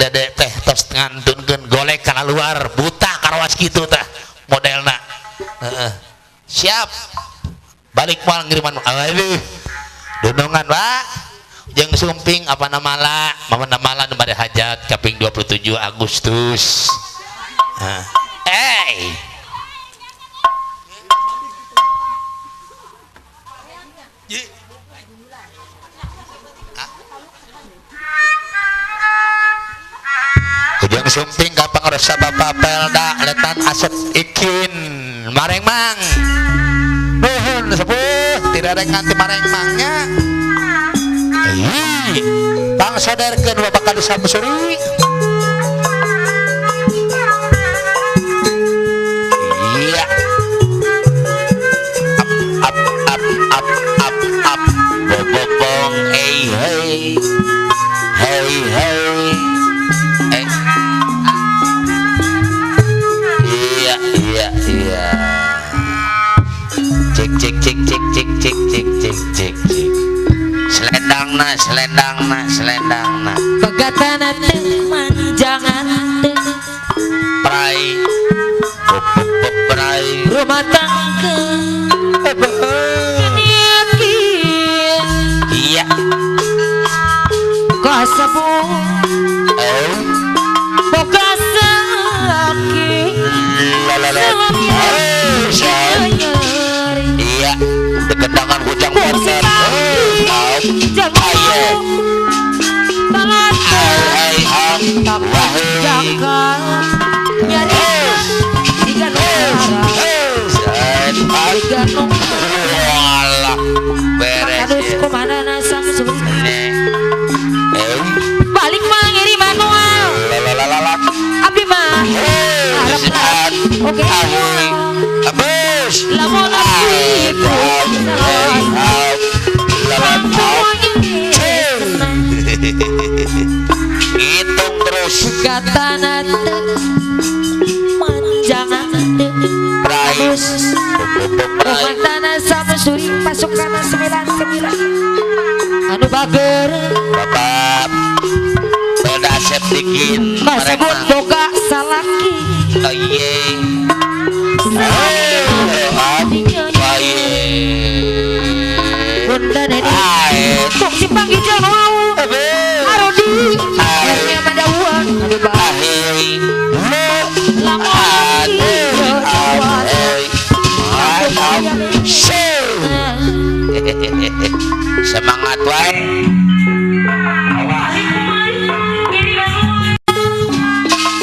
Dede teh tos ngantunkeun golek kana luar buta karawas kitu tah modelna. Heeh. Siap. Balik moal ngiriman aduh. Dunungan Pak. Jeung sumping apa namala, mama namala nu bade hajat kaping 27 Agustus. Heeh. Eh. Ujung sumping ka pangresa Bapak Pelda Letan Asep Ikin Marengmang. Nuhun sepuh tidak rek nganti marengmangnya. Ih, pangsoderkeun Bapak Kadus Samsuri. Iya. Up up up up up up. Bobong hey hey. Hey hey. Iya iya iya. Cek cek cek cek cek cek cek cek cek cek. Selendangna selendangna selendangna. Pegatana teu manjangan teu. Prai. Prai. Rumah tangga. Iya. Kasabu. Boga salaki. Iya, dekendangan hujang motor. Beres. Balik mangiri manual. Abdi mah. Oke. Lamun abdi hitung terus. Katana manjangan terus. Katana Samsuri pasukan 99 anu bager. Bapak Pelda Asep Dikin kasebut boga salaki. Oh iya. Bunda Neni kok simpang hijau mau Arodi akhirnya pada uang semangat wae.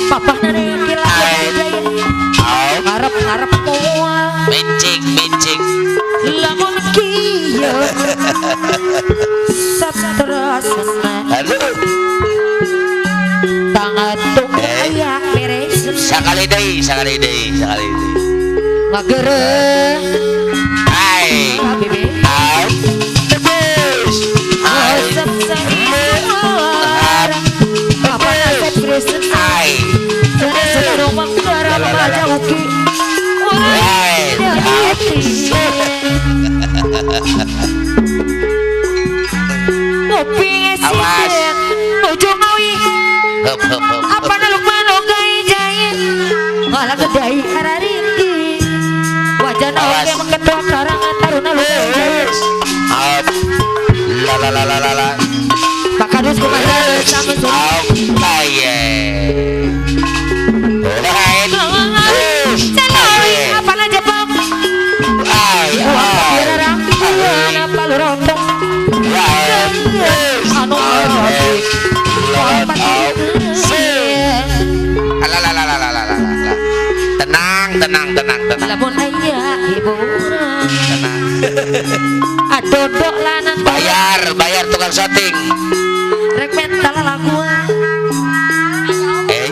Papa nani ngarep ngarep moal bencik bencik lamun kieu satrasna aduh tangatung aya beres sakali deui sakali deui sakali deui ngagereh ai au terus ai ai awas apa naluk manok jai ngalah kedai arariki wajana oge ketua karangan taruna lukai up la la la la la la Pak Kadus kumaha sama aye tenang tenang tenang tenang lamun aya hiburan tenang adodok lanang bayar bayar tukang syuting rek mental laguan eh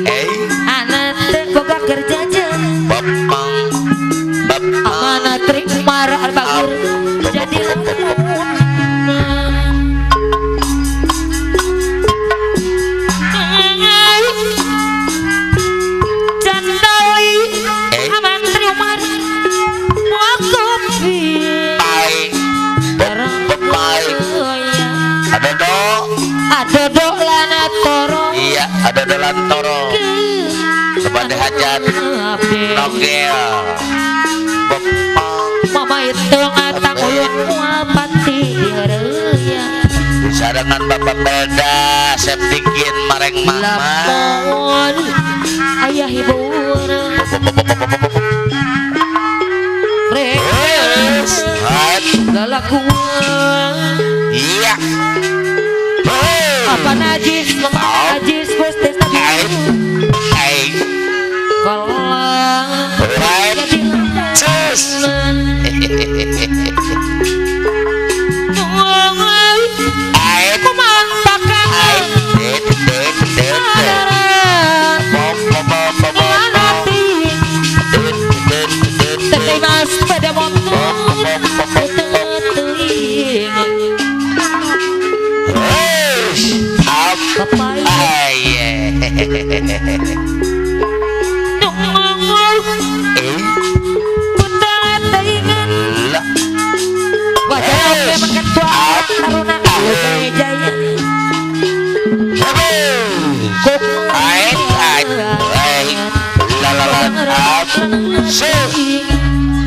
eh anak teu boga kerja jeung bapang bapang amanah trik marah bagur jadi lamun Adodo Ada Delantoro kepada hajat Nogel Mama itu ngatang ulun muapati dihareuya disarangan Bapak Belda septikin mareng mama lamun ayah hibur lalakuan iya apa najis mama najis bos tes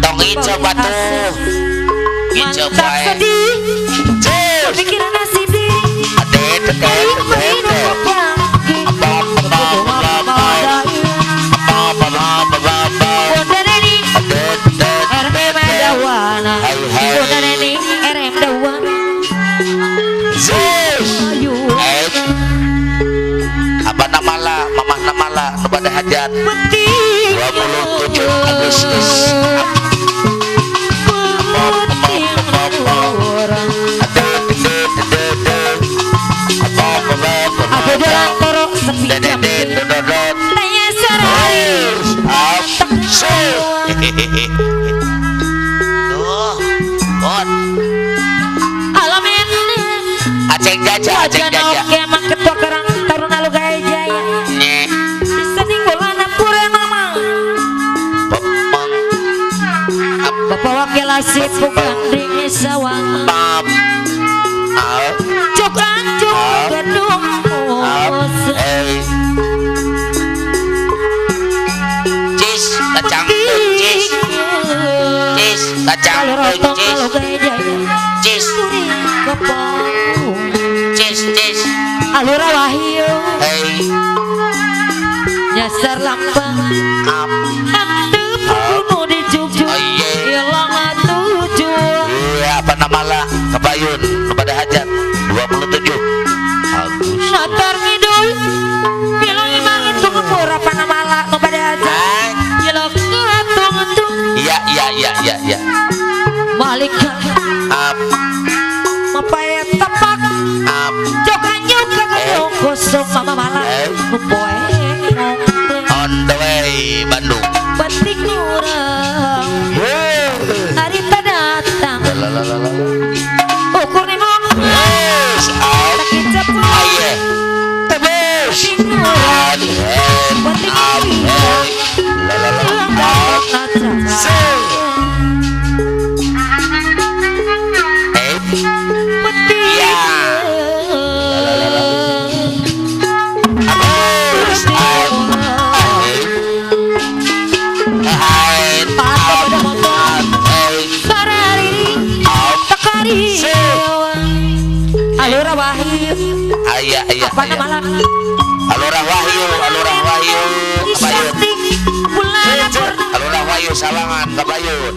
Tong ijo batu ijo bae pikiran nasib apa namala mamah namala kepada hajat 27 Agustus. Aceng jaja, aceng jaja. Oke, ketua Karang Taruna Lugaya Jaya. Disening bolana pura mama. Bapak wakil asip bukan dingin sawang. Cuk anjuk gedung. Cis, kacang cis. Cis, kacang cis. Cis. Cis, cis. Alura wahyu. Hey. Nyasar lambang. Antep gunung di Jogja. Hilang tujuh. Iya, apa namala Kebayun kepada hajat 27 Agustus. Natar ngidul. Bilang imang itu kepur apa namala kepada hajat. Hilang ketung-tung. Iya, iya, iya, iya, iya. Malika. Mapaya tepak. Jokanyo kagak kosong mama malah poe on the way Bandung. Batik urang. Harita datang. Ukur nih mong. Sakit cepat. Tebus. Batik Alura Wahyu. Ayah, ayah. Apa nama Alura Wahyu, Alura Wahyu, Kebayun. Alura Wahyu Sawangan, Kebayun.